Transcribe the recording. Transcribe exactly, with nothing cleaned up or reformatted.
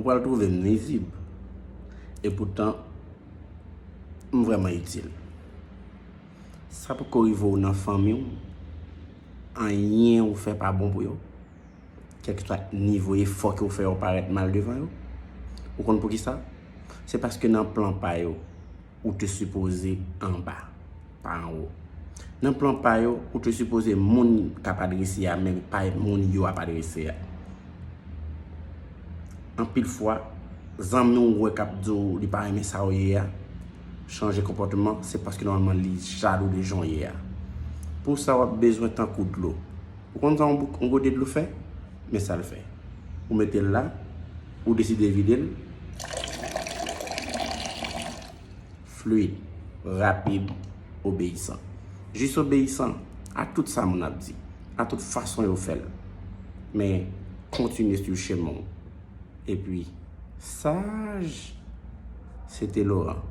Ou pral twouve m nwizib. E poutan, m vrèman itil. Sa poko rive w nan fanmi w, anyen ou fè pa bon pou yo. Kèlkeswa nivo efò ke w fè yo parèt mal devan yo. Ou konn poukisa? Se paske nan plan pa yo, ou te sipoze anba, pa anwo. Nan plan pa yo, ou te sipoze moun k ap adrese a, men pa moun yo ap adrese a. Anpil fwa, zanmi w wè k ap di w li pa renmen sa w ye a, chanje konpòteman, se paske nòmalman li jalou de jan w ye a. Pou sa, w ap bezwen tankou dlo. Ou konn sa yon bouk, yon gode dlo fè? Men sa l fè. Ou mete l la, ou deside vide l. Fluid, rapid, obeyisan. Jis obeyisan a tout sa moun ap di, a tout fason yo fè l. Men, kontinye swiv chemen w. Epi, saj, se te Laurent.